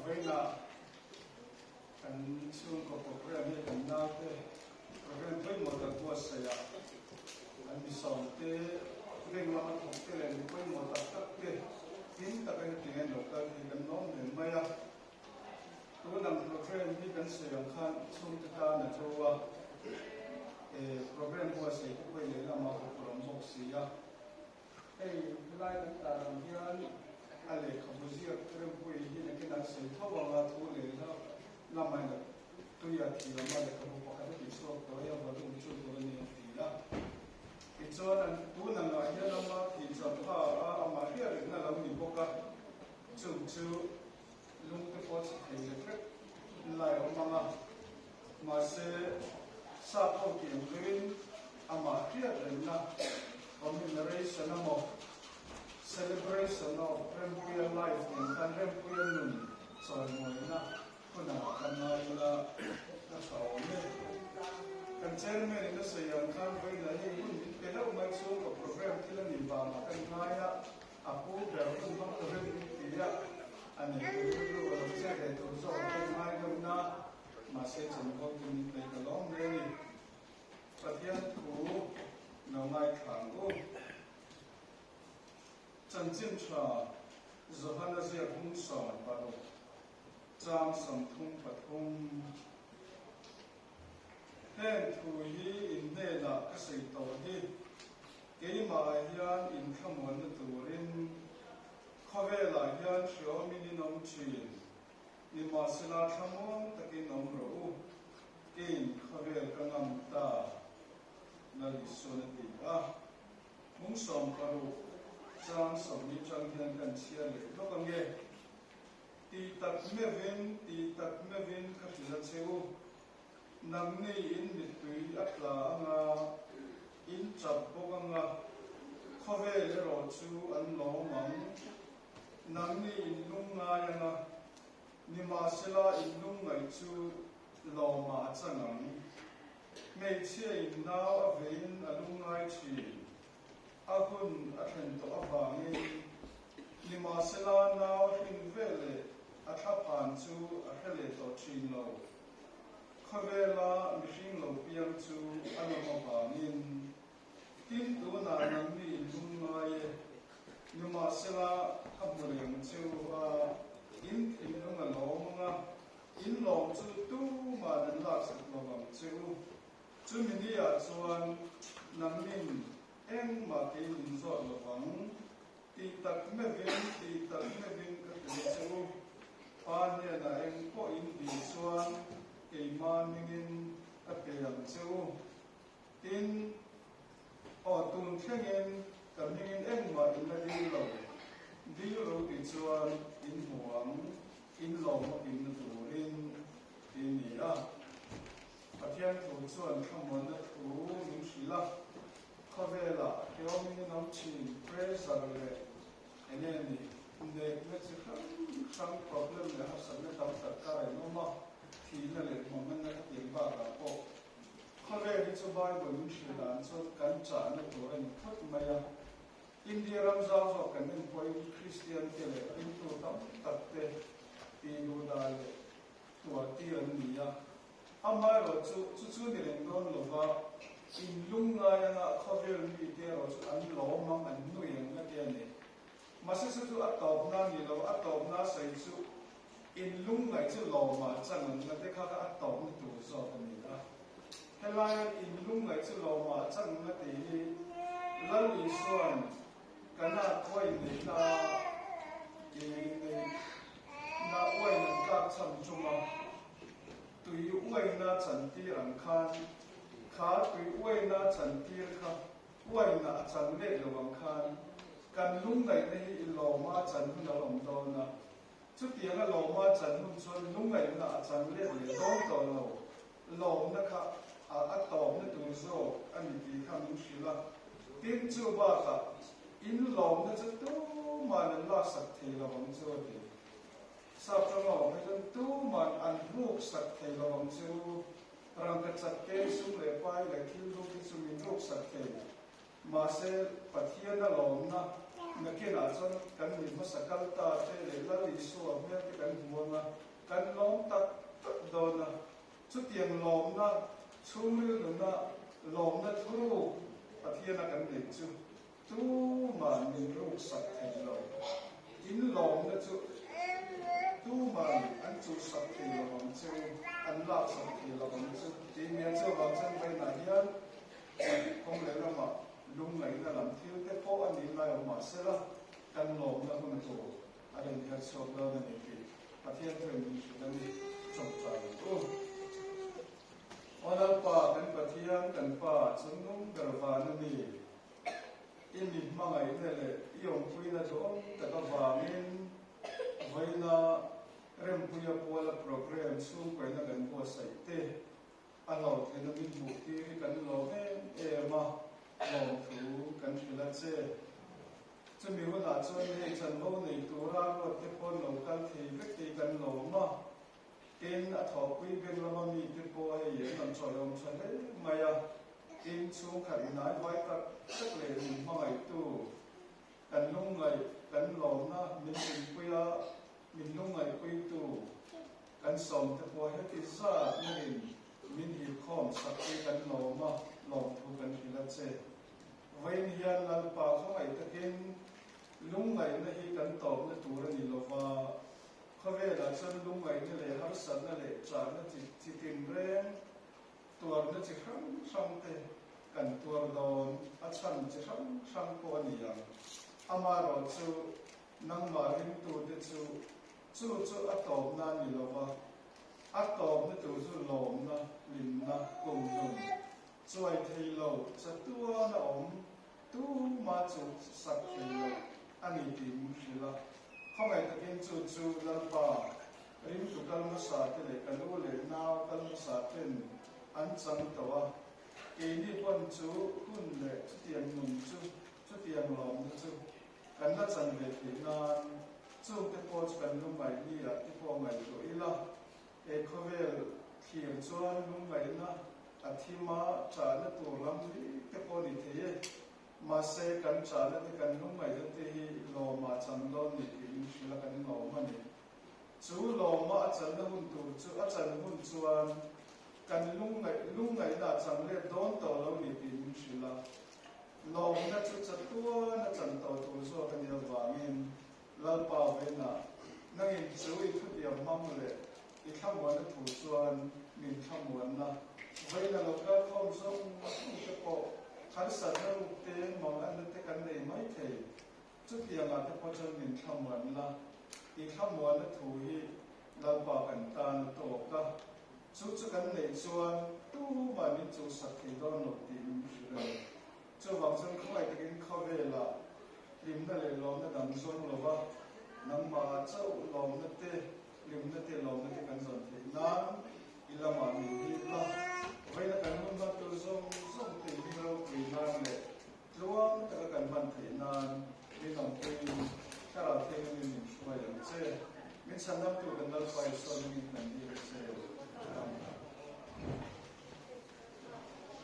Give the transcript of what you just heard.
Vawiinah kan chhungkaw program hi kan naute program pawimawh tak buatsaih ah kan misawmte veng lama thawkte leh mi pawimawh tak tak te hlim taka hetiang hian lo kal thei kan lawm hle mai a. Tun ang program hi kan sawi ang khan chhungte tan a tho a, program buatsaih te pawh i lehlamah huphurh awm bawk si a. Hei helai kan tar ang hian a lehkhabu ziak Rempuii hi nakin an sawi tho ang a, thu leh hla lama in a tui a thiam a, lehkhabu pakhat a tihchhuak tawh e, a volume chu tur a ni an ti a. Tichuan an tun angah hian ama thihcham pha a, amah hriat rengna lo ni bawk a, chung chu lungte pawh chhe thei lek lek lai a awm ang a, mahse sap ho tih ang deuhin amah hriat rengna commemoration emaw celebration of Rempuia life tih ang khan Rempuia nun chawimawina hun angah kan ngai ila a tha awm e. Kan chairman in a sawi ang khan vawiinah hei hun min pe deuh mai chhungkaw program thil a nih vangah kan ngai a, A pu ber hun hmang turin min ti a, a nei tur rilru a lo che ve tur zawk a kan ngai deuh na, mahse chanvo chu min pe ta lawm hle a ni. Pathian thu lo ngaithla ang u. Chanchin tha Johana ziak hmung 16 chang 33. Heng thu hi in hnenah ka sawi tawh hi. Keimah hian inthlamuanna turin khawvelah hian hriawmin in awm thin, nimahsela thlamuang takin awm rawh u, keiin khawvel ka ngam ta, Lal Isuan a ti a. Hmung 16 chang 40 tang hian kan chhiar leh lawk ange. Ti tak meuhin, ti tak meuhin ka hrilh a che u. Nangni in mittui a tla anga, in chap bawk anga, khawvel erawh chu an lawm ang. Nangni in lungngai anga, nimahsela in lungngaih chu lawmah a chang ang. Hmeichhia in nau a veiin a lungngai thin, a hun a thlen tawh avangin, nimahsela nau a hrin veleh a thlaphan chu a hre leh tawh thin lo. Khawvela mihring lo piang chu a nawm avangin tin tunah nangni in lungngai e, nimahsela ka hmu reng cheu a, in thinlung a lawm ang a, in lawm chu tuman an laksak lo ang che u. Chumi niah chuan nangnin engmah kei min zawt lo vang. Tih tak meuhin, tih tak meuhin ka hrilh che u. Pa hnenah eng pawh in dil chuan keimah ningin ka pe ang che u. Tin, aw tun thlengin ka hmingin engmah in la dil lo. Dil ro ti chuan in hmu ang, in lawm a kimna turin ti ni a. Pathian thu chuan thlamuanna thu min hrilh a. Khawvelah hreawmin in awm thin, pressure leh enge ni, nekna chi hrang hrang, problem leh harsatna tam tak kar in awm a, thihna leh hmawmna ka tih bakah pawh khawvel hi chu Bible min hrilh dan chuan kan chahna tur a ni phawt mai a. India ram zau zawk kan en pawhin Kristian te leh ringtu tam tak te tih duh dan leh tuar tir an ni a. Amaherawhchu, chu chu ni reng dawn lova, in lungngai anga khawvel mite erawh chu an lawm ang, an nui ang nga te a ni. Mahse chu chu a tawpna a ni lo, a tawpna sawi chu in lungngaih chu lawmah chang ang nga te kha kha a tawpna tur zawk a ni a. Helaia in lungngaih chu lawmah chang ang nga tih hi Lal Isua'n Kana khua inneihna a inneihna uain an tlak chhan chunga tui uaina chantir ang khan, kha tui uaina chantir kha uaina a chan let lo ang khan kan lungngaihna hi i lawma chan hun a awm dawn a. Chutianga lawma chan hun chuan lungngaihna a chan let leh dawn tawh lo. Lawmna kha a tawpna tur zawk a ni tih kha min hrilh a. Tin, chu bakah in lawmna chu tuman an laksak thei lo ang chu a ti. Sap tanga awm phei chuan tuman an ruksak thei lo ang chu. Rangkachak te, sum leh pai leh thil ruk te chu min ruksak thei. Mahse, Pathiana lawmna nakinah chuan kan mi hmasa kal ta te leh Lal Isua hmel te kan hmu ang a. Kan lawm tak tak dawn a, chutiang lawmna chhungril nuna lawmna thuruk Pathiana kan neih chu tuman min ruksak thei lo. In lawmna chu tuman an chuhsak thei lo ang che u, an laksak thei lo ang chu tih nia chuvang chuan vawiinah hian kawng leh lamah lungngaihna lam thil te pawh a nih lai awm mahsela kan lawmna hun tur a rawn her chhuak dawn a ni tih Pathian chuan min hrilh a ni, chawngchai ang u. Aw Lalpa, kan Pathian, kan Pa, chungnung ber van a ni. I mi hmangaihna leh i awmpuina duhawm tak avangin vawiina Rempuia Puala programme chhungkaina kan buatsaih te a hlawhtlina min hmuh tir hi kan lawm em em a, lawmthu kan hrilh a che. Chumi hunah chuan hei chanvo nei tura ruat te pawn lo kal thei vek hi kan lawm a, tin a thawhpui beng lama mite pawh hei an rawn chawiawm tha hle mai a, tin chhungkhat inai vai tak tak leh min hmangaihtu kan lungngaih kan lawmna min rinpui a, min lungngaihpuitu kan sawm te pawh heti zat nangin min hipkhawm sak hi kan lawm a, lawmthu kan hrilh a che. Vawiin hian Lalpa khawngaih takin lungngaihna hi kan tawpna tur a ni lova, khawvelah chuan lungngaihna leh harsatna leh chahna chi tinreng tuarna chi hrang hrang te kan tuar dawn, a chhan chi hrang hrang pawh a ni ang. Amaherawhchu nangmah ringtute chu chu chu a tawpna a ni lova, a tawpna tur chu lawmna, hlimna, kumhlun, Chuai thei lo, chatuan a awm, tumah chu sak thei lo a ni tih min hrilh a. Khawngaih takin chu chu Lalpa, ringtu kal hmasa te leh ka nu leh nau kal hmasa ten an chang tawh a, keini pawn chu hun leh chutiang nun chu, chutiang lawmna chu kan la chan ve theih nan chungte pawh chu kan lungngaih ni ah te pawh ngaihtuah ila. He khawvel thlir chuan lungngaihna a thim a, chahna tur lam hlir te pawh a ni thei e. Mahse, kan chahna te kan lungngaihna te hi lawmah a chang dawn ni tih min hrilh a, kan lawm a ni. Chu lawma a channa hun tur chu a chan hun chuan kan lungngaih lungngaihna a chang let dawn tawh lo ni tih min hrilh a. Lawmna chu chatuan a chan tawh tur zawk a nih avangin Lalpa venah, nangin chu i thutiam hmang leh i thlamuanna thu chuan min thlamuanna vawiin a lo kal khawm zawng zawng te pawh harsatna ruk te manganna te kan nei mai thei. Chutiangah te pawh chuan min thlamuan la, i thlamuanna thu hi Lalpa kan tan a tawk a, chu chu kan neih chuan tumah min chuhsak thei dawn lo tih min hrilh a ni. Chuvang chuan khawngaih takin khawvelah hlimna leh lawmna dang zawng lova nangmahah chauh lawmna te, hlimna te, lawmna te kan zawn theih nan i lamah min hip la. Vawiina kan hun hman tur zawng zawng te hming ropui nan leh tluang taka kan hman theih nan min awmpuiin Thlarau Thianghlimin min hruai ang che. Min chhandamtu kan Lalpa Isua hmingin kan dil che. Amen.